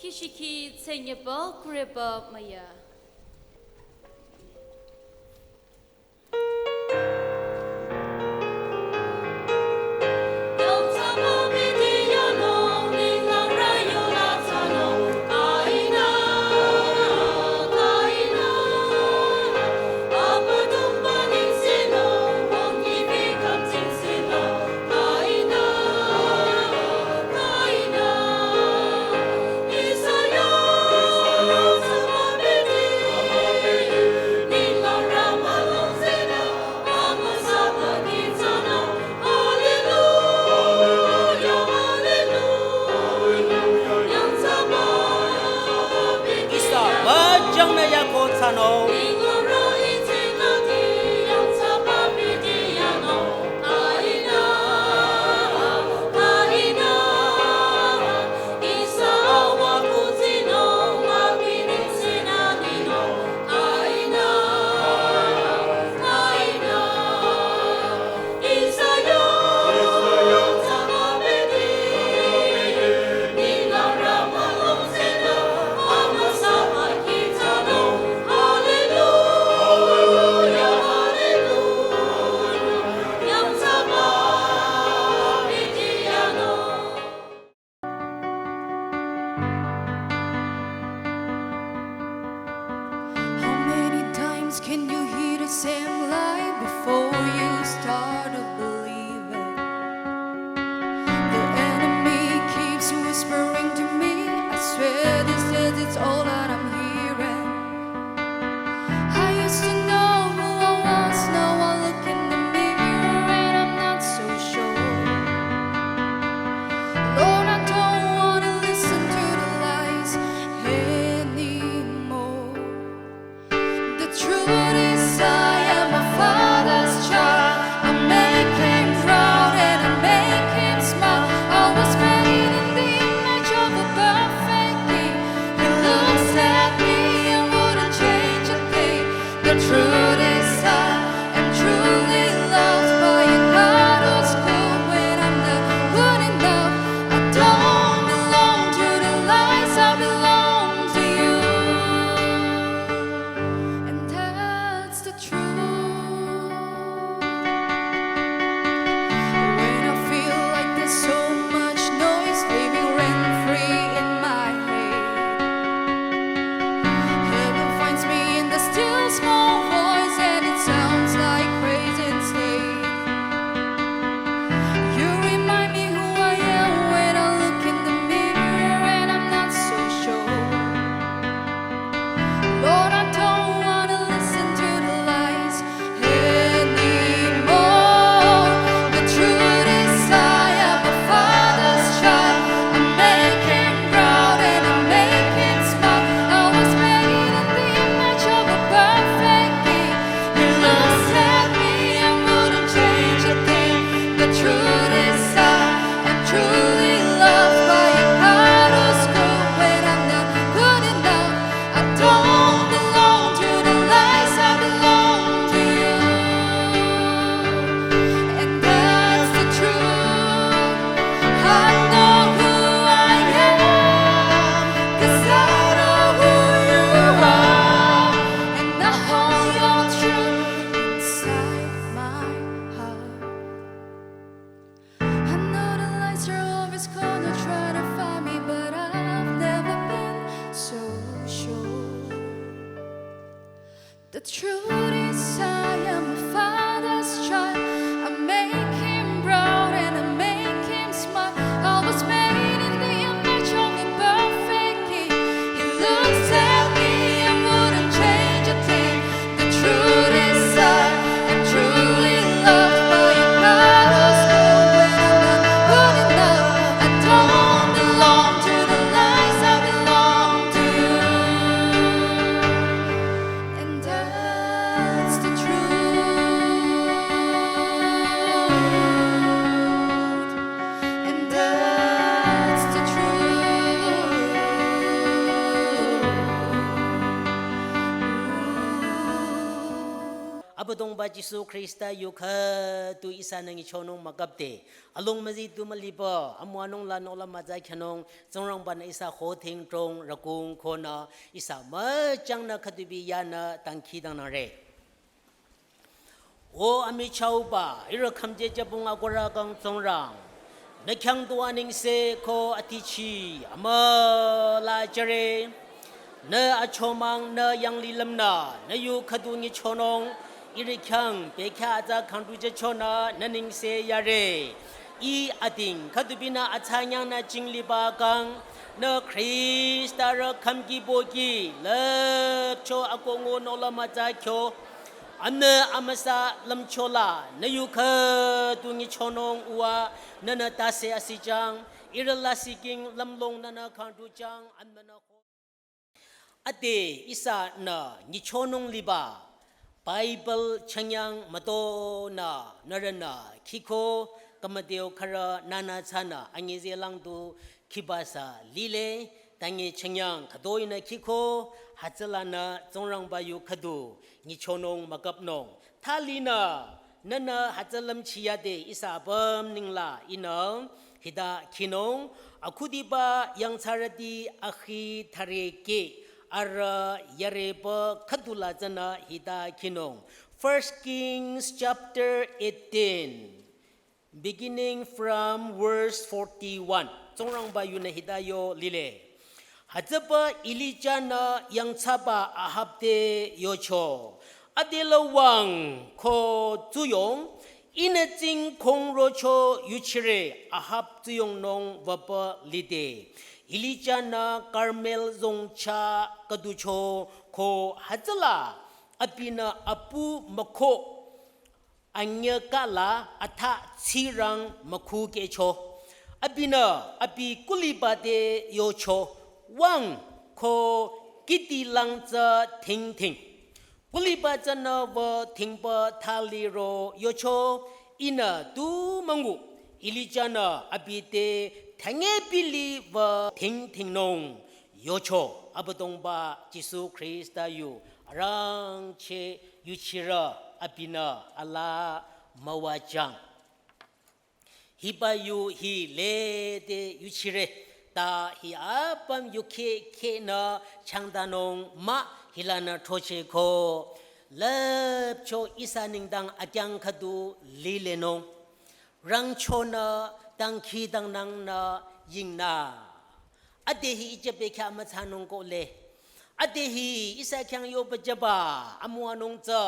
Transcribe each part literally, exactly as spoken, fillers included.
Kishiki tsenyeba kureba maya. Ihsa müjangnü yako thsanung. How many times can you hear the same lie before you start to believe it? The enemy keeps whispering to me. I swear this is it's all that I'm hearing. I used to know who I was, now I look in the mirror and I'm not so sure. Lord, I don't wanna listen to the lies anymore. The truth is, I am my Father's child. I make Him proud and I make Him smile. I was made in the image of a perfect King. He looks at me and wouldn't change a thing. The truth is, I am truly loved by a God who's good. When I'm not good enough, I don't belong to the lies, I belong to you. And that's the truth. When I feel like there's so much noise living rent free in my head, heaven finds me in the still small voice, and it sounds like praise instead. You remind me who I am when I look in the mirror, and I'm not so sure. Lord, I don't wanna listen to the lies anymore. The truth is, I am a Father's child. I make Him proud and I make Him smile. I was made in the image of a perfect King. He looks at me and wouldn't change a thing. The truth is, I am truly loved by a God who's good. When I'm not good enough, I don't belong to the lies, I belong to you. And that's the truth. I know who I am, 'cause I know who you are. And I hold your truth inside my heart. I know the lies are always gonna try to find me, but I've never been so sure. The truth is, I am a Father's child. I make Him proud and I make Him smile. I was made in the image of a perfect King. He looks at me and wouldn't change a thing. The truth is, I am truly loved by a God who's good. When I'm not good enough, I don't belong to the lies, I belong to you. And that's Abüdongba Jisu Khrista yu khüdu ihsanü nyichonung mükapde, alung müzi tu müliba, amüwanung la nola müza khyünung, Tsingrangbanü ihsa khothing trong rakung konü, ihsa müchangnü khüdubi yanü dangkhidangnangre. O amichahba, ihrü khümje jübung akohro kang Tsingrang. Nü khyang tu anengse ko atichi, amüla jüre. Nü achomang nü yanglilümnü, nü yu khüdu nyichonung, ihrü khyang, bekhyah atsa khangdu jüchonü, nü nengse yare. Ih ating, khüdubinü atsa nyangnü jingliba kang, nü Khristarü khümki boki, lüpcho akongo nola müza kyo, Anü amüsa lümchola, nü yu khüdu nyichonung uwa, nünü tase asijang, ihrü lasih king lümlong nünü khangdujang, anmünü ko. Ade ihsanü nyichonung liba, Bible chünyang mütonü, nührünü khiko, kamadeo khürü nünü tsünü, anyi zelang du, khibasa lile, tangi chünyang khütoinü khiko, hütsülanü Tsingrangba yu khüdu, nyichonung mükapnung. Thalinü, nünü hütsü lümchiyade ihsa apüm ningla ihnü, hita khinung, akhudiba yangthsarüti akhi thüre ke, arüh yareba khüdula tsünü hita khinung. First Kings chapter eighteen. Beginning from verse forty-one. Tsingrangba yunü hita yo lile. Hütsüpü Elijah-nü yangthsaba Ahab te yocho. Adela wüng ko tsuyong, ihnü tsing khongrocho yuchire Ahab tsuyongnung wüpü lide. Elijah-nü Karmel zong chah khüducho ko hütsüla abinü apu mükho anyü kala atha tsirang mükhukehcho. Abinü abi kuliba te yocho, wüng ko kiti lang tsü thingthing. Kuliba tsünü wü thingba thali ro yocho, ihnü tu müngu. Elijah-nü abi te thünge pili wü thingthingnung yocho. Abüdongba Jisu Khrista yu arangcheh yuchirü abinü alaa müwajang. Hiba yu hi lede yuchire, ta hi apüm yu kheh khehnü changdanung mah hilanü throchehko. Lüpcho ihsa nengdang akyang khüdu lilenung. Rangchonü dangkhidangnangnü yingnü. Ade hi ijü bekhyah müthsanung kohle. Ade hi ihsa khyang yoba jüba amüwanung tsü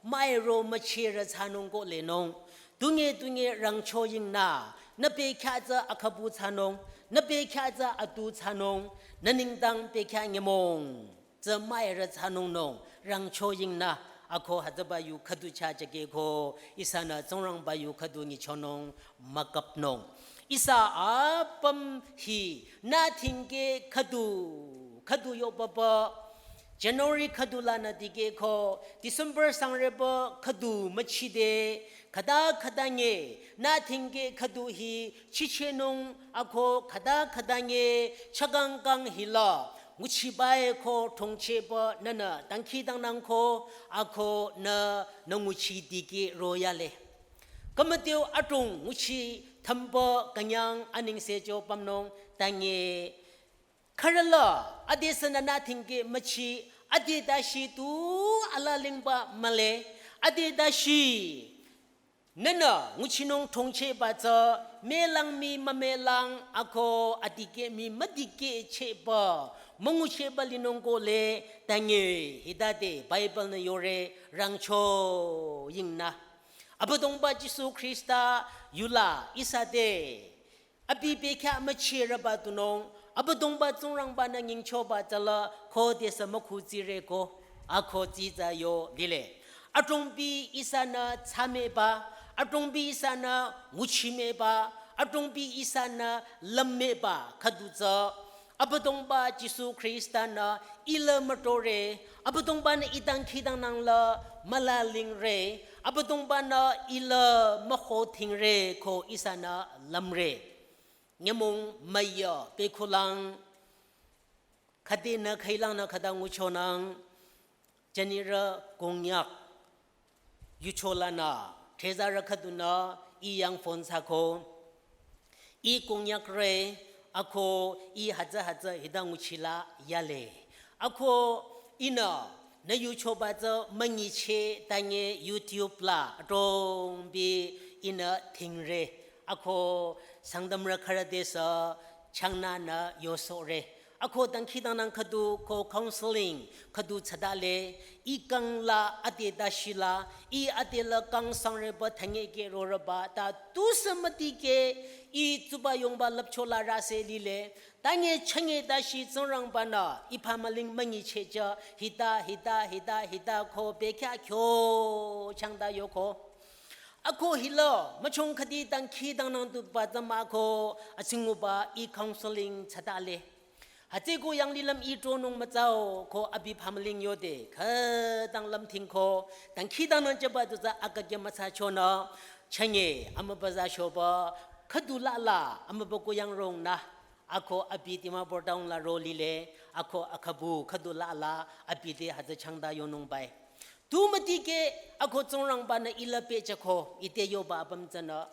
müiro müchirü thsanung kohlenung. Tunge tunge rangcho yingnü, nü bekhyah tsü akhabu thsanung, nü bekhyah tsü atu thsanung, nü nengdang bekhyah nyümong tsü müirü thsanungnung, rangcho yingnü, ako hütsüba yu khüdu chah jükehko, ihsanü Tsingrangba yu khüdu nyichonung mükapnung. Ihsa apüm hi nü thingkeh khüdu, khüdu yobaba, January khüdu lanü dikehko, December sangreba khüdu müchide, khüta khüta nge, nü thingkeh khüdu hi chichehnung ako khüta khüta nge, chakangkang hila, nguchibae ko thongchehba nünü dangkhidangnangko, ako nü, nü nguchi dikeh royale. Kamateo adrong nguchi thümba künyang anengse cho pümnung tange. Khürüla, adesü nünü thingkeh müchi, ade dashi tu alalingba mühle, ade dashi nünü nguchinung thongchehba tsü, melang mii mümelang ako adikeh mii müdikehchehba, münguchehba linung kohle, tange, hitade Bible nü yore rangcho yingnü. Abüdongba Jisu Khrista yula ihsa te abi bekhyah müchirüba tunung, Abüdongba Tsingrangba-nü nyingchoba tsüla khodesü mükhu tsireko, ako tsitsa yo lile. Adrongbi ihsanü thsameba, adrongbi ihsanü nguchimeba, adrongbi ihsanü lümmeba khüdu tsü, Abüdongba Jisu Khrista-nü ila mütore, Abüdongba-nü ih dangkhidangnang la mülalingre, Abüdongba-nü ila mühothingre ko ihsanü lümre. Nyümong müya pekhulang, khüdenü khüilangnü khüta nguchonang, jünirü Konyak Yuchola nü, thezarü khüdunü, i yang phone thsako, i konyak re, ako i hütsü hütsü hita nguchila yale. Ako ihnü, nü yuchoba tsü münyicheh tange YouTube la, adrong bi ihnü thingre. Ako Sangtamrü khürü te sü changnü nü yosohre. Ako dangkhidangnang khüdu ko counseling khüdu thsadale, i kang la ade dashila, i ade la kang sangreba thangeke roreba, ta tusü mütike, i tsuba yongba lüpchola rase lile, tange change dashi Tsingrangbanü, i phamüling münyicheh tsü, hita, hita, hita, hita ko bekhyah kyo changda yoko. Ako hila, müchong khüdi dangkhidangnang tuba tsü mah ko, asinguba i counseling thsadale. Hütsüko yanglilüm i tronung mütsao ko abi phamüling yode, khütang lümthing ko, dangkhidangnang chaba tu tsü akakya mütsachonü, change, amüba za shoba, khüdu la la, amüba ko yang rong nü, ako abi Dimapur town la ro lile, ako akhabu, khüdu la la, abi te hütsü changda yonung bai. Tu mütike, ako Tsingrangbanü ila pehjüko, ite yoba apüm tsünü.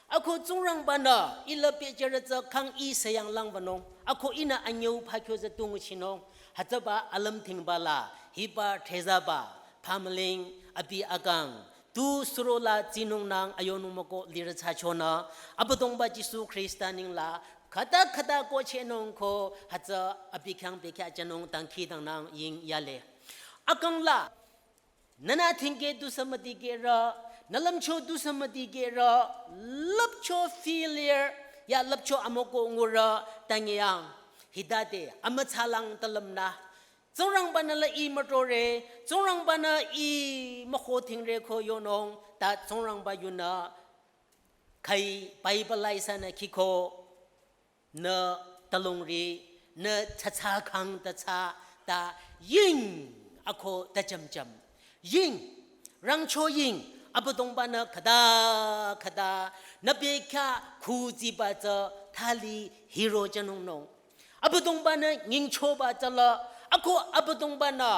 Ako Tsingrangbanü ila pehjürü tsü kang i sayang langbanung. Ako ihnü anyüu phakyo tsü tu nguchinung. Hütsüba alümthingba la, hiba thezaba, phamüling, abi akang, tu suro la tsinung nang ayonung müko lirü thsachonü. Abüdongba Jisu Khrista ningla, khüta khüta ko chehnung ko, hütsü abi khyang bekhyah jünung dangkhidangnang ying yale. Akang la, nünü thingke tusü mütike rü, nü lümcho tusü mütike rü, lüpcho failure, ya lüpcho amüko ngurü, tange yang, hita te, amütsalang talümnü. Tsingrangbanü la i mütore, Tsingrangbanü i müko thingre ko yonung, ta Tsingrangba yunü, khai Bible la ihsanü khiko, nü talongri, nü tsatsa khang tatsa, ta ying, ako ta chamcham. Ying, rangcho ying, Abüdongbanü khüta, khüta, nü bekhyah khuziba tsü thali hiro jünung nung. Abüdongbanü nyingchoba tsüla, ako Abüdongbanü,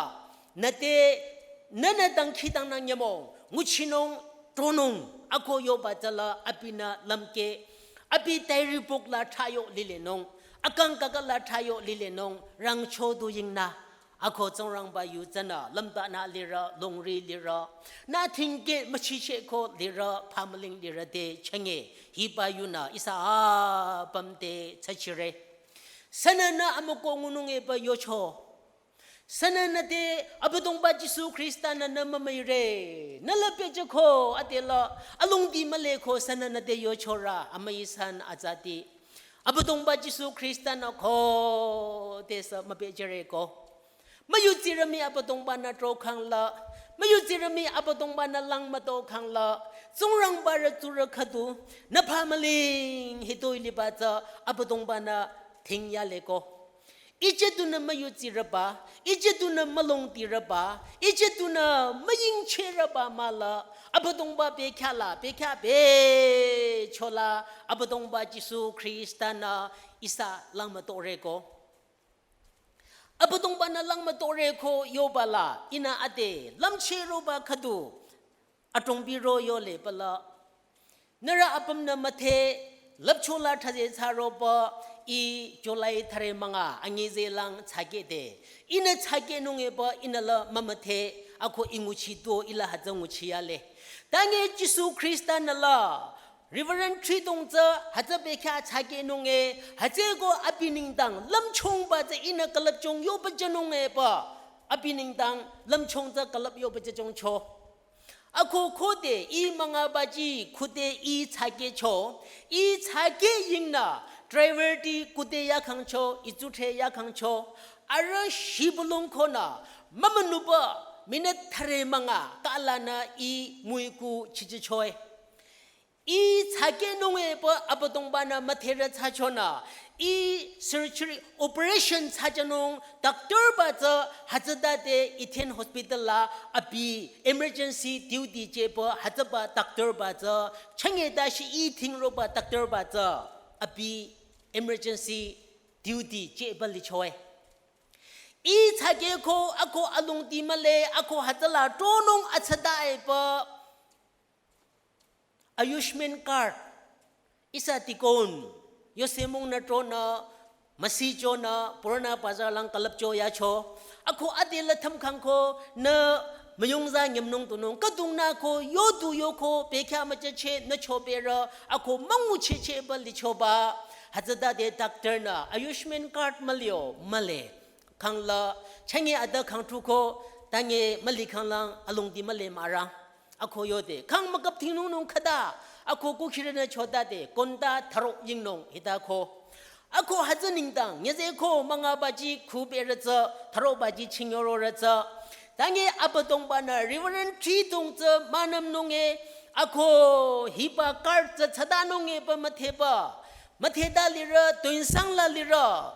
nü te, nünü dangkhidangnang nyümong, nguchinung, tronung, ako yoba tsüla, abinü lümke, abi diary book la thrayo lilenung, akang kaka la thrayo lilenung, rangcho du yingnü, ako Tsingrangba yu tsünü, lümdanü lirü, longri lirü, nü thingke müchicheh ko lirü, phamüling lirü te, change, hiba yunü, ihsa apüm te, thsachire. Sününü amüko ngunung eba yocho. Sününü te Abüdongba Jisu Khrista-nü nü mümüire. Nü la pehjüko adela alongdi mühle ko sününü te yochorü amüi san azati. Abüdongba Jisu Khrista-nü ko te sü müpehjüre ko. Müyudsirü mii Abüdongba-nü trokhang la, müyudsirü mii Abüdongba-nü lang mütokhang la, Tsingrangba rü tsurü khüdu, nü phamüling hitoi liba tsü Abüdongba-nü thing yale ko. Ije tunü müyudsirüba, ije tunü mülongdirüba, ije tunü müyingchehrüba mahla, Abüdongba bekhyah la, bekhyah becho la, Abüdongba Jisu Khrista-nü ihsa lang mütore ko. Abüdongba-nü lang mütore ko yoba la, ihnü ade, lümchehroba khüdu, adrongbi ro yole pala. Nührü apümnü müthe, lüpcho la thaze thsaroba, i July thüre münga, anyi ze lang thsakehde. Ihnü thsakehnung eba, ihnü la mümüthe, ako i nguchi do, i la hütsü nguchi yale. Tange Jisu Khrista-nü la, Reverend Thridong tsü hütsü bekhyah thsakehnung e, hütsüko abi nengdang lümchungba tsü ihnü külüpchung yoba jünung eba, abi nengdang lümchung tsü külüp yoba jüchungcho. Ako khode i müngabaji khode i thsakehcho, i thsakeh yingnü, driver ti khode yakhangcho, i tsuthe yakhangcho, arüh shibülung konü, mümünuba, minute thüre münga, kalanü i müiku chichichoe. I thsakehnung eba Abüdongba-nü mütherü thsachonü, i surgery operation thsajünung doctor ba tsü hütsütade Eden Hospital la abi emergency duty jüba hütsüba doctor ba tsü, chünye dashi i thingroba doctor ba tsü, abi emergency duty jüba lichoe. I thsakeh ko ako alongdi mühle, ako hütsüla tronung atsada eba, Ayushman card, ihsa tikon, yose mung nü tronü, masi chonü, Purana Bazar lang külüpcho yacho. Ako ade la thümkhang ko, nü müyungza nyümnung tunung, kadung nü ko, yodu yoko, bekya mücheche, nü choberü, ako müngu cheche ba lichoba. Hütsütade doctor nü, Ayushman card mülio, mühle. Khangla, chenge ada khang tuko, tange müli khanglang, alungdi mühle mara. Ako yode, khang mükap thingnung nung khüta, ako kukhirü nü chodade, konda tharo yingnung, hita ko. Ako hütsü nengdang, nyüze ko münga baji khube rütsü, tharo baji chingyoro rütsü. Tange Abüdongba nü Reverend Tri Tong tsü münüm nunge, ako hiba card tsü tsada nunge ba mütheba. Mütheda lirü, Tuensang la lirü.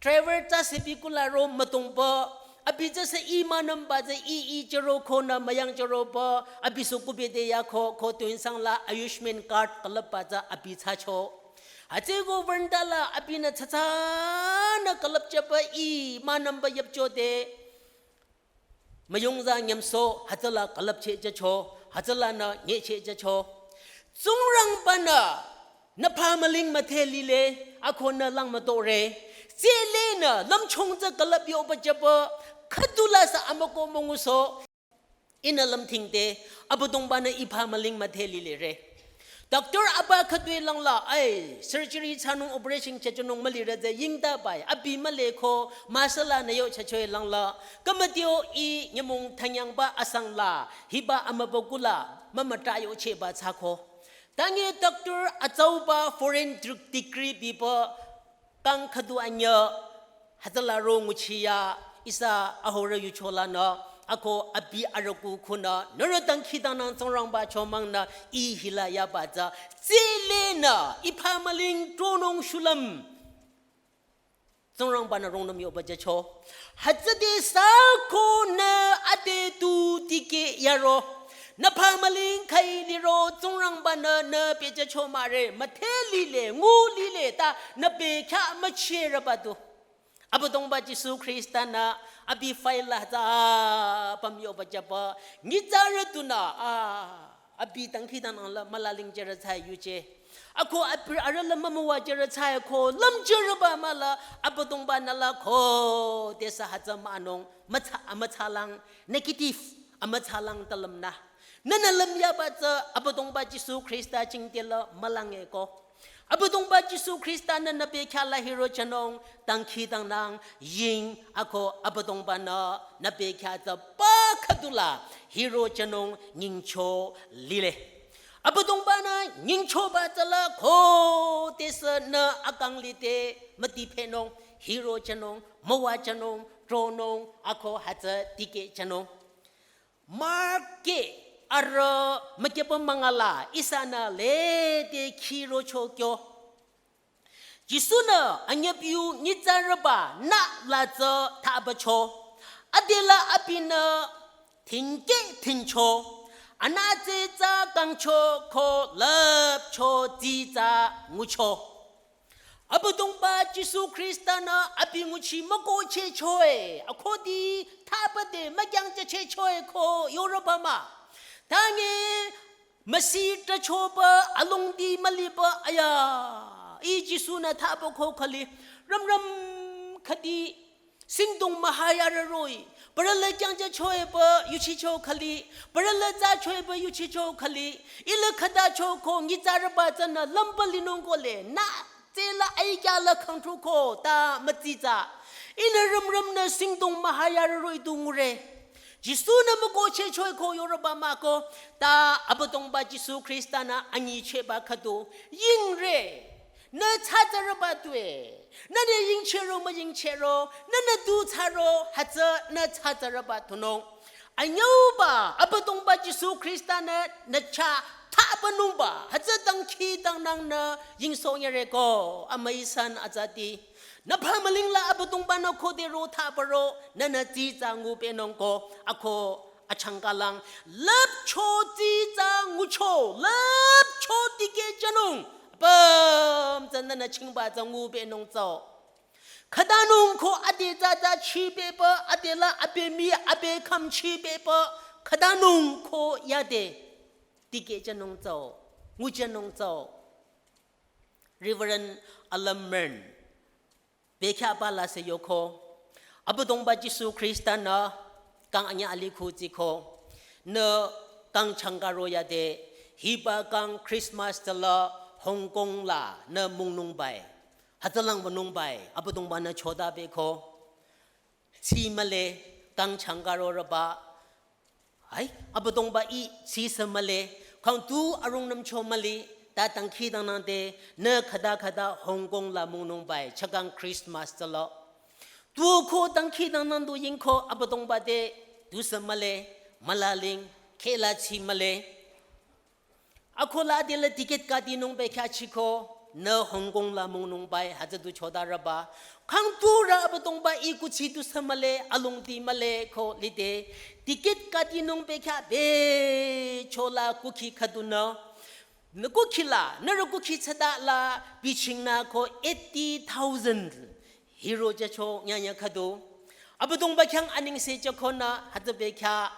Driver tsü sebi kula ro mütongba, abi tsü se i münümba tsü i i chero ko nü müyang chero ba, abi su kubede yako, ko Tuensang la Ayushman card külüpba tsü abi thsacho. Hütsüko veranda la abi nü tsatsa nü külüpchaba i münümba yüpchode. Müyungza nyümso, hütsüla külüpche jacho, hütsüla nü nyeche jacho. Tsingrangba nü, nü pha müling müthe lile, ako nü lang mütore. Tsele nü, lümchung tsü külüp yoba jaba, khüdula sa amüko münguso. Ihnü lümthingde, Abüdongba nü i pha müling müthe lile re. Doctor aba khütoi langla, ai, surgery thsanung operation chechenung mülirü tsü yingda bai, abi mühle ko, masala nü yo chechoe langla, kamatio i nyümong thanyangba asang la, hiba amübükuh la, mümüta yo cheba thsako. Tange doctor atsauba foreign deg-, degree biba, kang khüdu anyü, hütsüla ro nguchiya, ihsa ahorü yuchola nü, ako abi arüku khunü, nührü dangkhidangnang Tsingrangba chomang nü, i hila yaba tsü, tsele nü, i pha müling tronung shulüm. Tsingrangba nü rungnüm yoba jacho. Hütsüde sa ko nü ade tu tikeh yaro. Nü pha müling khai liro Tsingrangba nü nü pe jacho mare, müthe lile, ngu lile, ta nü pe kya mücherüba tu. Abüdongba Jisu Khrista nü abi file la tsü püm yoba jaba. Nyitsarü tunü, a, abi dangkhidangnang la mülaling jerü tsü yuje. Ako abi arüla mümüwa jerü tsü ko lümcherüba müla Abüdongba nü la ko tesa hütsü münung mütsa, amütsalang negative amütsalang talüm nü. Nünü lümyaba tsü Abüdongba Jisu Khrista jingte la mülange ko. Abüdongba Jisu Khrista nü nü pe kya la hiro jünung dangkhidangnang ying ako Abüdongba nü nü pe kya tsü ba khüdula hiro jünung nyingcho lile. Abüdongba nü nyingchoba tsü la ko tesa nü akang lite müti phenung hiro jünung müwa jünung tronung ako hütsü tikeh jünung. Mark ke arüh mükepü mangala ihsanü lede khiro chokyo. Jisu-nü anyüpiu nyitsarüba nü la tsü thabacho. Adela abinü thingkeh thingcho. Anütsü tsü kangcho ko lüpcho tsü tsü ngucho. Abüdongba Jisu Khrista-nü abi nguchi mükohchehchoe, akhudi thapade mükyangchehchoe ko yorüba mah. Tange müsi trachoba alongdi müliba aya, i Jisu-nü thaba ko khali, rümrüm khüdi singdong mühayarü roh-i, parü la kyangchehchoe pü yuchicho khali, parü la thsachoe pü yuchicho khali, ila khütacho ko nyitsarüba tsünü lümba linung ko le, nü tsela aikya la khangtru ko ta mütsitsa. Ihnü rümrümnü singdong mühayarü roh-i du ngure. Jisu-nü mükohchehchoe ko yorüba mah ko, ta Abüdongba Jisu Khrista-nü anyichehba khüdu yingre. Nü thsatsarüba tue. Nünü yingchehro müyingchehro, nünü tu thsaro, hütsü nü thsatsarüba tunung. Anyüuba, Abüdongba Jisu Khrista-nü nü chah thabanungba, hütsü dangkhidangnangnü yingsohnyüre ko, amüi san atsati. Nü pha mülingla Abüdongba-nü khode ro thaparo, nünü tsitsa ngubenung ko, ako achangkalang, lüpcho tsitsa ngucho, lüpcho tikeh jünung, apüm tsü nünü chingba tsü ngubenung tsü. Khütanung ko ade tsü tsü chibepü, adela abi mii abi kham chibepü, khütanung ko yade tikeh jünung tsü. nguchinung tsü Reverend Alan Mern bekhyah ba la sü yoko, Abüdongba Jisu Khrista-nü kang anyüh alih khu tsiko, nü kang changkaro yade, hiba kang Christmas tsüla Hong Kong la nü mungnung bai, hütsülang wünung bai Abüdongba-nü choda beko. Tsi mühle, kang changkaro rüba. Ai, Abüdongba-i tsi sü mühle, kang tu arungnümcho mühle, ta dangkhidangnang te, nü khüta khüta Hong Kong la mungnung bai, chakang Christmas tsüla. Tu ko dangkhidangnang du yingko Abüdongba te, tu sü mühle, mülaling, khehla tsi mühle. Ako la adela ticket katinung bekhyah chiko, nü Hong Kong la mungnung bai, hütsü du choda rüba. Kang tu rü Abüdongba-i kuthsi tu sü mühle, alongdi mühle ko lide. Ticket katinung bekhyah becho la kukhi khüdunü. Nü kukhi la, nührü kukhi thsada la, bichingnü ko eighty thousand. Hiro jacho nyanya khüdu. Abüdongba khyang anengse jakonü hütsü bekhyah,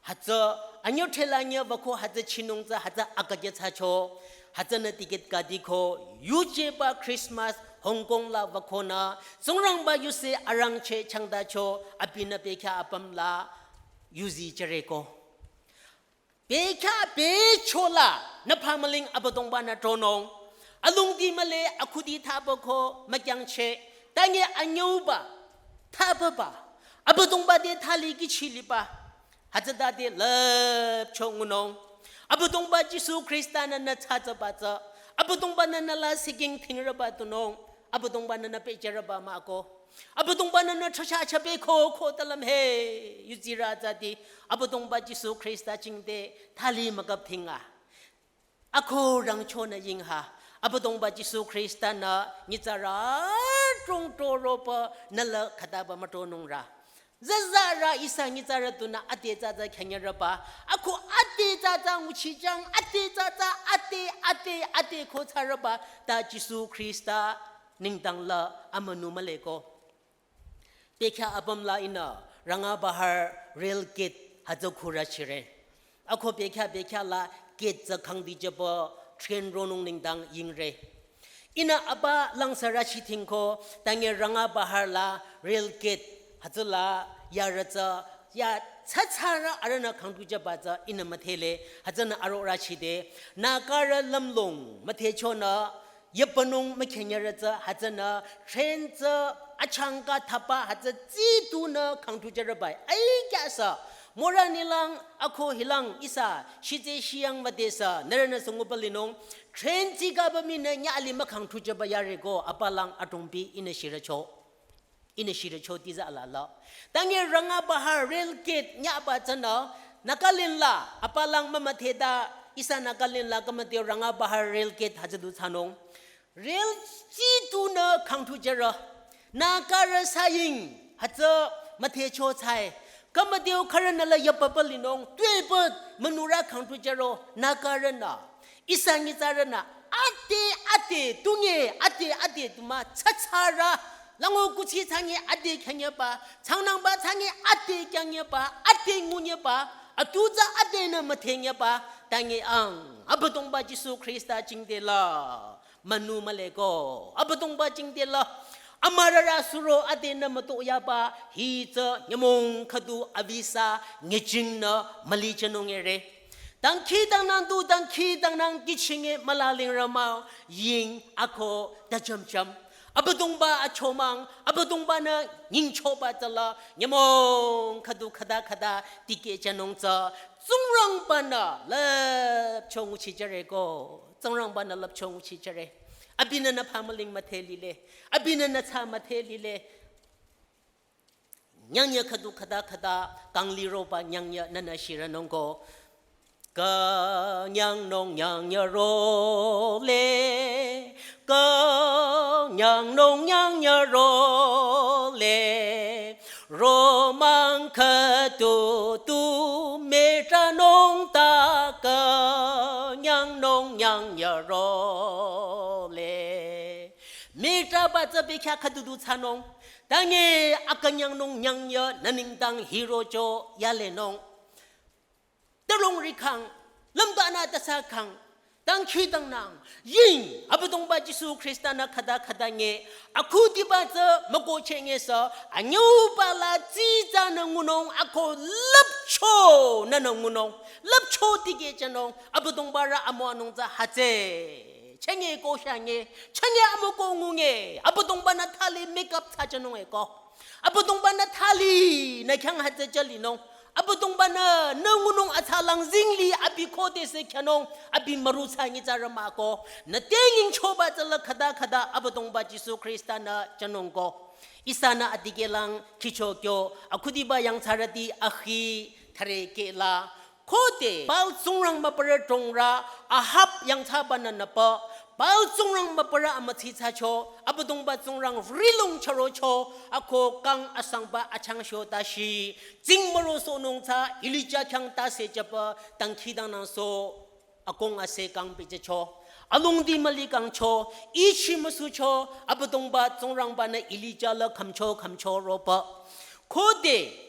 hütsü anyüthela nyü wüko hütsü chinung tsü hütsü akajü thsacho. Hütsünü ticket katiko, yujeba Christmas Hong Kong la wükonü, Tsingrangba yuse arangcheh changdacho, abinü bekhyah apüm la yuzi jüreko. Bekhyah becho la, nü phamüling Abüdongba-nü tronung. Alongdi mühle, akhudi thaba ko mükyangcheh. Tange anyüba, thaba ba. Abüdongba te thali kihchi liba. Hütsütade lüpcho ngunung. Abüdongba Jisu Khrista-nü nü thsatsaba tsü. Abüdongba-nü nü la siking thingrüba tunung. Abüdongba-nü nü pehjürüba mah-o. Abüdongba-nü nü thsacha chabe ko ko talam he, yuzirü tsüdi. Abüdongba Jisu Khrista jingte thali mükap thinga. Ako rangchonü yingha. Abüdongba Jisu Khrista-nü nyitsarü trong toroba nü la khütaba mütonung rü. Zazarü ihsa nyitsarü tunü ade tsütsü khyanyürüba. Ako ade tsütsü nguchijang, ade tsütsü, ade, ade, ade ko thsarüba. Ta Jisu Khrista nengdang la amünu mühleko. Bekhyah apüm la ihnü Rangabahar rail gate hütsü khurü chire. Ako bekhyah bekhyah la gate tsü khangdi jüba train ronung nengdang yingre. Ihnü apa lang sürü chithingko tange Rangabahar la rail gate hütsüla yarü tsü ya thsathsarü arühnü khangdu jüba tsü ihnü müdhele hütsünü arorü chide. Nagarü lümlong müdhechonü yepünung mükhenyürü tsü hütsünü train tsü achangka thapa hütsü tsi tunü khangthu jürübai. Ai kyasü, Moranilang ako hilang ihsa shitse shiyang müdesü nührünü sü nguba linung, train tsi kaba minü nyüh alih mükhangthu jüba yareko apalang adrongbi ihnü shirücho. Ihnü shirücho tiza alala. Tange Rangabahar rail gate nyüba tsünü, Nagaland la apalang mümüdheta ihsa Nagaland la kümüdhe Rangabahar rail gate hütsü du thsanung. Rail tsi tunü khangthu jürü. Nagarü saying hütsü müdhecho tsai. Kümüdheo khürünü la yapapa linung tuepü münurü khangthu jüro Nagarünü. Ihsa nyitsarünü ade ade tunge ade ade tuma thsathsarü. Lango kuthsi thsange ade khyanyüba, tsangnangba thsange ade khyanyüba, ade ngunyüba, atu tsü adenü müdhenyüba, tange ang, Abüdongba Jisu Khrista jingte la münu mühleko, Abüdongba jingte la amürarü suro adenü mütoyaba, hi tsü nyümong khüdu avisa ngejingnü mülijünung ere. Dangkhidangnang du dangkhidangnang kihchinge mülalingrü mah-o, ying ako tajamjam. Abüdongba achomang, Abüdongba-nü nyingchoba tsüla, nyümong khüdu khüta khüta tikehjünung tsü, Tsingrangba-nü lüpcho nguchi jüreko, Tsingrangba-nü lüpcho nguchi jüre. Abinü nü phamüling müdhe lile, abinü nü thsa müdhe lile. Nyangnyü khüdu khüta khüta kang liroba nyangnyü nünü shirünungko. Künyangnung nyangnyü role, künyangnung nyangnyü role, romang khüdu tu mütanung ta künyangnung nyangnyü role. Mütaba tsü bekhyah khüdu du thsanung. Tange akünyangnung nyangnyü nü nengdang hirocho yalenung. Tülongri khang, lümbanü tasa khang, Dangkhidangnang, ying, Abüdongba Jisu Khrista-nü khüta khüta nge, akhudiba tsü mükohcheh ngesü, anyüuba la tsitsanü ngunung ako lüpcho nünü ngunung, lüpcho tikehjünung, Abüdongba rü amüwanung tsü hütsü. Chenge ko shange, chenge amüko ngunge, Abüdongba-nü thali make up thsajünung eko. Abüdongba-nü thali nü khyang hütsü jülinung. Abüdongba-nü nü ngunung atsalang zingli abi khodesü khyanung, abi müru thsa nyitsarü mah ko. Nü te nyingchoba tsüla khüta khüta Abüdongba Jisu Khrista-nü jünung ko. Ihsanü adikehlang khicho kyo, akhudiba yangthsarüti akhi thüre kehla. Khode Baal tsingrang mübürü drongrü Ahab yangthsabanü nüpü, Baal tsingrang mübürü amütsi thsacho, Abüdongba tsingrang vrilung chürocho, ako kang asangba achangcho tashi, tsing mürosohnung tsü Elija khyang tase jüpü, dangkhidangnangso, akong ase kang pehjücho, alongdi müli kangcho, ichi müsucho, Abüdongba tsingrangba-nü Elija la khümcho khümcho ropü. Khode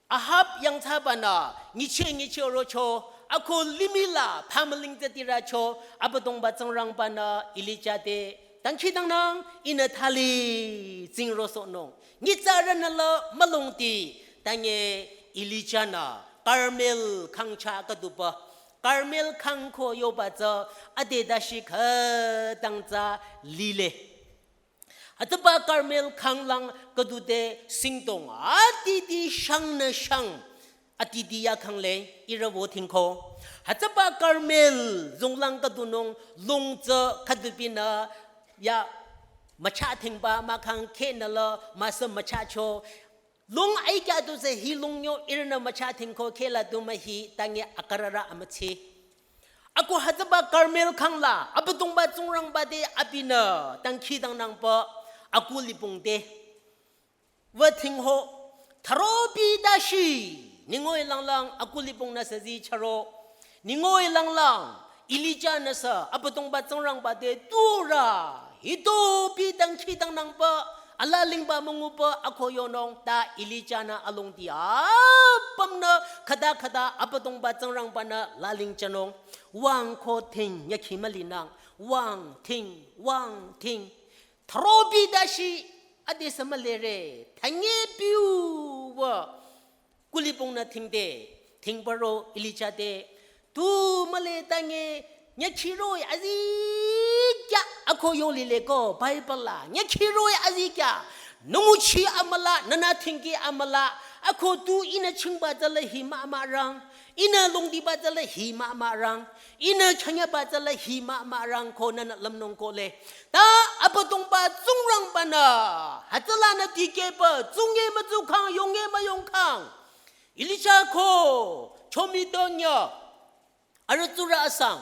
Ahab yangthsabanü nyicheh nyicheh rocho, ako limih la phamüling tsü tirücho, Abüdongba tsingrangba-nü Elija te, dangkhidangnang ihnü thali tsing rosohnung. Nyitsarünü la mülungti, tange Elija-nü Karmel khang chah khüdupü. Karmel khang ko yoba tsü ade dashi khütang tsü lile. Hütsüba Karmel khanglang khüdude singdong atiti shangnü shang atiti ya khangle ihrü wo thingko. Hütsüba Karmel zunglang khüdunung lung tsü khüdupinü ya müchah thingba mahkhang khehnü la müsü müchahcho. Lung aikya tu se hi lung yo ihrünü müchah thingko khehla tu mah hi tange akararü amütsi. Ako hütsüba Karmel khangla, Abüdongba tsingrangba te abinü, dangkhidangnangpü, aku lipung te. Wü thingho, thüropi dashi, ningoi langlang, aku lipungnü sü zi chüro. Ningoi langlang, Elija-nü sü, Abüdongba tsingrangba te, turü, hitopi dangkhidangnangpü, alalingba müngupü ako yonung ta Elija-nü alongdi apümnü khüta khüta Abüdongba tsingrangba-nü lalingjünung. Wüng ko thing nyükhi mülinang. Wüng thing, wüng thing. Thüropi dashi adesü mülire. Thanye piu wü. Kulipungnü thingde, thingpüro Elija te, tu mühle tange, nyükhiroh-i azikyah ako yolile ko Bible la, nyükhiroh-i azikyah, nü nguchi amüla, nünü thingki amüla, ako tu ihnü chingba tsüla hi mah mah rang, ihnü longdiba tsüla hi mah mah rang, ihnü chanyaba tsüla hi mah mah rang ko nünü lümnung kohle. Ta Abüdongba tsingrangba-nü, hütsülanü dikehpü, tsunge mütsukhang, yonge müyongkhang. Elija ko, chomi donya, arüh tsurü asang.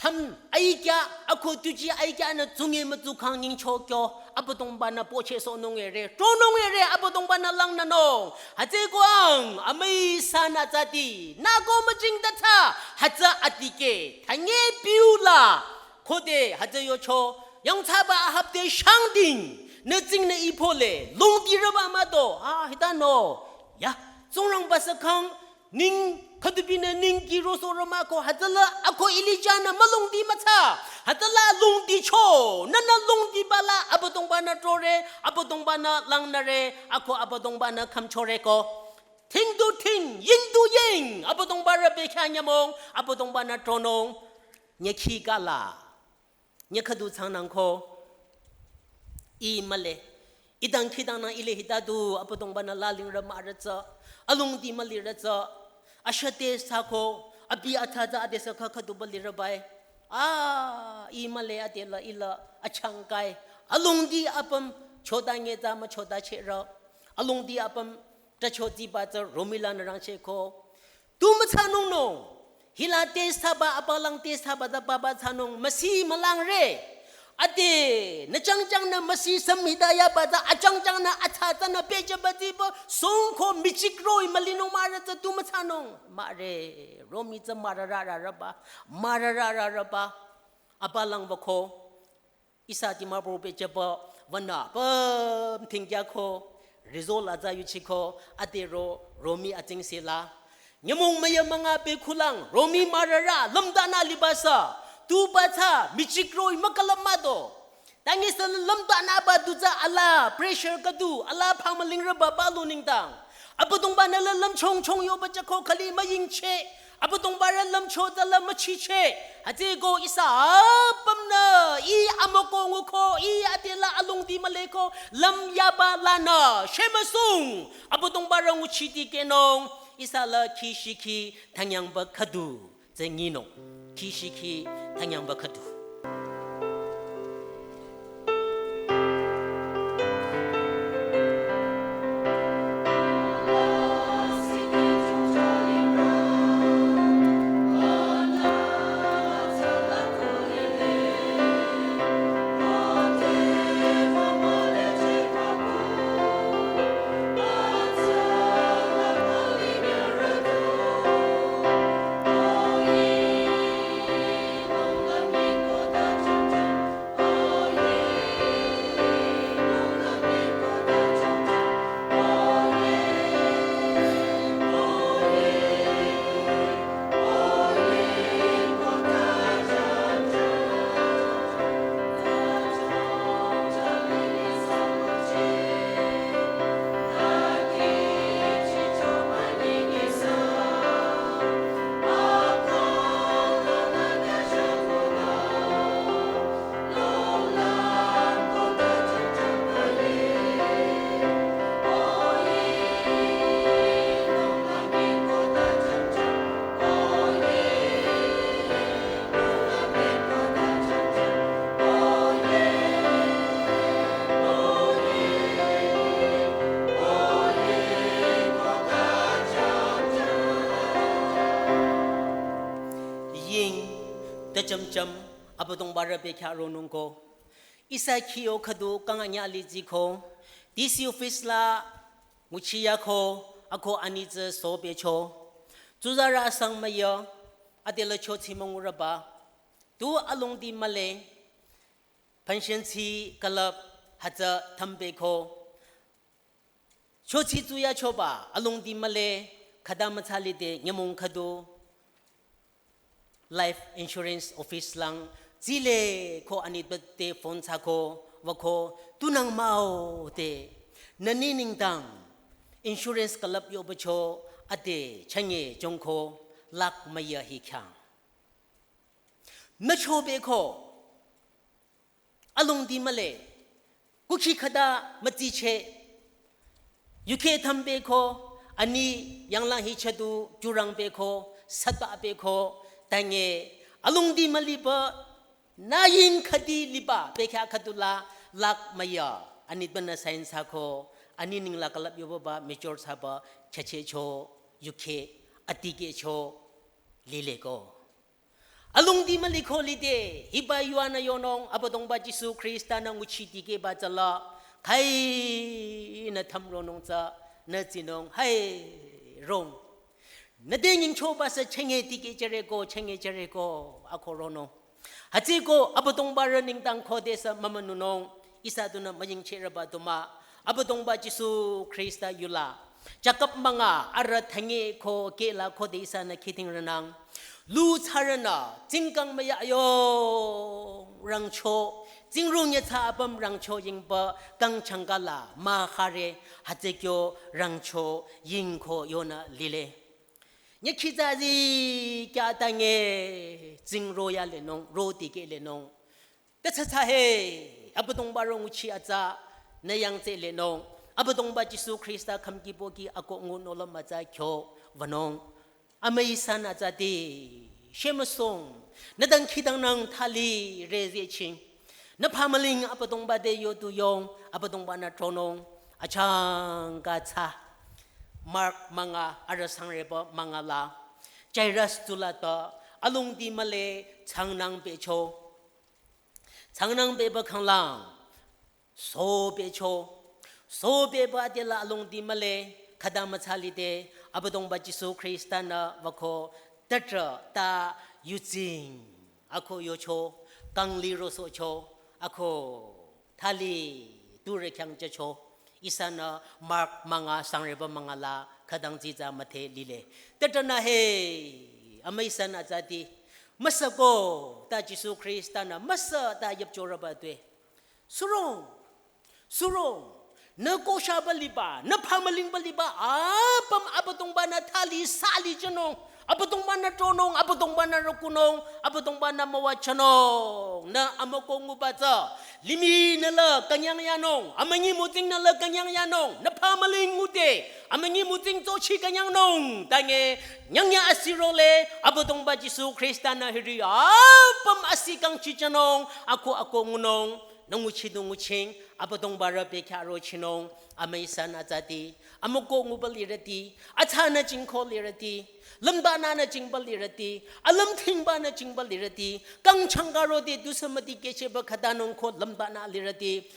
Ham, aikyah, ako tuji aikyahnü tsunge mütsukhang nyingcho kyo, Abüdongba-nü pocheh sohnung ere, tronung ere, Abüdongba-nü langnünung. Hütsü ko ang, amüi sanü tsüti, nü ko müjing ta tsü, hütsü adikeh, thanye piu la. Khode hütsü yocho, yangthsaba Ahab te shangding, nü tsingnü ipo le, longdirüba mah do, ah, hita no. Ya, tsingrangba sü khang, ning, khüdupinü ning ki rosohrü mah ko, hütsüla, ako Elija-nü mülongdi mütsa, hütsüla longdicho, nünü longdiba la, Abüdongba-nü trore, Abüdongba-nü langnüre, ako Abüdongba-nü khümchore ko. Thing du thing, ying du ying, Abüdongba rü bekhyah nyümong, Abüdongba-nü tronung, nyükhi kala. Nyükhüdu tsangnang ko, ih mühle, ih dangkhidangnang ile hita du, Abüdongba-nü lalingrü mahrü tsü, alongdi mülirü tsü, ashüte sako, abi atsa tsü adesü kha khüdu bülirü bai. Ah, ih mühle adela ila achangkai, alongdi apüm, choda nge tsü müchoda chehrü, alongdi apüm, ta chotsiba tsü romih lanü rangcheh ko. Tu mütsanung no. Hila test thsaba, apalang test thsaba tsü papa tsanung, müsi mülangre. Ade, nü changchangnü müsi samhita yaba tsü, achangchangnü atsa tsünü pehjüba tsipü, songko michikroh-i mülinung mahrü tsü tu mütsanung. Mahre, romih tsü mahrarararaba, mahrarararaba, apalang wüko. Ihsa Dimapur pehjüba wünü apüm thingkyako, result atsa yuchiko, adero romih atsingse la. Nyümong müyü münga bekhulang, Romi marara, lümdanü libasa, tuba tsa, michik roh-i mükülüm mado. Tangi sü lümdanü ba duza ala, pressure kadu, ala phamüling rüba balu nengdang. Abüdongba nü la lümchong chong yoba jüko khali müyingcheh. Abüdongba rü lümcho tala müchicheh. Hütsüko ihsa apümnü, ih amüko nguko, ih adela alongdi müleko, lümyaba lanü, shemüsung. Abüdongba rü nguchi dikehnung, ihsa la kishiki thanyangba khüdu. Tsü nyinung, kishiki thanyangba khüdu. Ying, tacham cham, Abüdongba rü bekhyah ronungko. Ihsa khiyo khüdu kang anyü litsiko. D C office la nguchiyako, ako ani tsü sobecho. Tsuzarü asang müyü, adela chochi müngurüba. Tu alongdi mühle, pension chi külüp hütsü thambeko. Chochi tsuyachoba, alongdi mühle, khüta mütsa lide nyümong khüdu. Life insurance office lang, tsile ko ani bete phone thsako, wüko, tunang mao te. Nü ni nengdang, insurance külüp yobacho, ade, chünye, jongko, lakh müyü hi khyang. Nü chobeko, alongdi mühle, kukhi khüta mütsicheh, yukhe thambeko, ani yanglang hi chadu, jurang beko, sata beko, tange, alongdi müliba, nü ying khüdi liba, bekhyah khüdula, lakh müyü, ani bana sign thsako, ani nengla külüp yoba ba, mature thsaba, khyachehcho, yukhe, adikehcho, lileko. Alongdi müliko lide, hiba yuanü yonung, Abüdongba Jisu Khrista nü nguchi dikehba tsüla, khai nü tham ronung tsü, nü tsinung, hai rong. Nü de nyingchoba sü chünye dikehchereko, chünyechereko, ako ronung. Hütsüko, Abüdongba rü nengdang khodesü mümünunung, ihsa dunü müyingchehrüba du mah, Abüdongba Jisu Khrista yula. Jakob münga arüh thünye ko kehla khode ihsanü khiding rünang. Lu thsarünü, tsingkang müyü ayong rangcho, tsingrung yatsa apüm rangcho yingba kang changkala, ma khare, hütsükyo rangcho yingko yonü lile. Nyekhi tsü zi kya tange, tsingro ya lenung, ro dikeh lenung. Tetsatsa he, Abüdongba rü nguchi atsa, nü yangtse lenung. Abüdongba Jisu Khrista khümki pohki ako ngu nohlüm atsa kyo wünung. Amüi san atsa te, shemüsung, nü dangkhidangnang thali rezehching. Nü phamüling Abüdongba te yotu yong, Abüdongba nü tronung, achangka tsü. Mark münga, arüh sangreba münga la. Jairus tula ta, alongdi mühle, changnang becho. Changnang beba khanglang, so becho. So beba dela alongdi mühle, khüta mütsa lide, Abüdongba Jisu Khrista nü wüko, tatra ta yutsing. Ako yocho, kangli rosohcho, ako thali tu rü khyang jücho. Ihsanü Mark münga sangreba münga la khütang tsitsa müdhe lile. Tütanü he, amüi san atsati. Müsüko ta Jisu Khrista-nü müsü ta yüpchorüba tue. Surong, surong, nü koshaba liba, nü phamülingba liba, apüm Abüdongba-nü thali sali jünung. Abüdongba-nü tronung, Abüdongba-nü rükunung, Abüdongba-nü müwajünung. Nü amüko nguba tsü, limih nü la künyang yanung, amünyi mütsing nü la künyang yanung, nü phamüling ngude, amünyi mütsing tsochi künyangnung. Tange, nyangya asirole, Abüdongba Jisu Khrista-nü hiri, apüm asi kangchijünung, ako ako ngunung, nü nguchi du nguching, Abüdongba rü bekhyah rochinung, amüi san atsati, amüko nguba lirüti, atsanü jingko lirüti, lümbanü nü jingba lirüti, alümthingbanü jingba lirüti, kangchangka rode tusü müti kecheba khütanung ko lümbanü lirüti.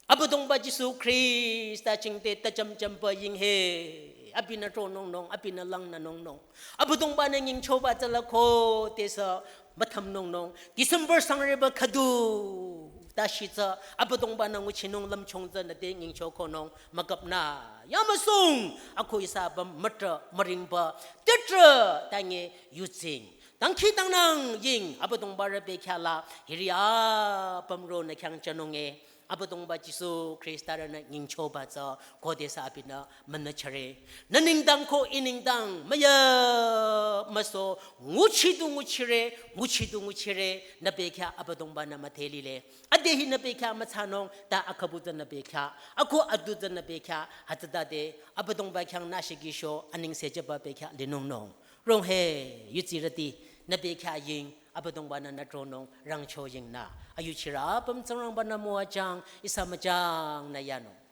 Abüdongba Jisu Khrista jingte tacham champa ying he. Abinü tronungnung, abinü langnünungnung. Abüdongba-nü nyingchoba tsüla khodesü müthümnungnung. December sangreba khüdu ta shitsü Abüdongba-nü nguchinung lümchung tsünü te nyingchokonung müküpnü. Yamüsung, ako ihsa apüm mütrah müringba, tütrah tange yutsing. Dangkhidangnang ying Abüdongba rü bekhyah la hiri apüm ronü khyang jünung e. Abüdongba Jisu Khrista rünü nyingchoba tsü khodesü abinü münüchare. Nü nengdang ko ih nengdang müya müso nguchi du nguchire, nguchi du nguchire, nü bekhyah Abüdongba-nü müdhe lile. Ade hi nü bekhyah mütsanung, ta akhabu tsü nü bekhyah, ako adu tsü nü bekhyah, hütsütade Abüdongba khyang nü shikisho anengse jüba bekhyah linungnung. Rong he, yutsirüti, nü bekhyah ying, Abüdongba-nü nü tronung, rangcho yingnü. Ayuchirü apüm Tsingrangba-nü müwajüng, ihsa müjang nü yanung.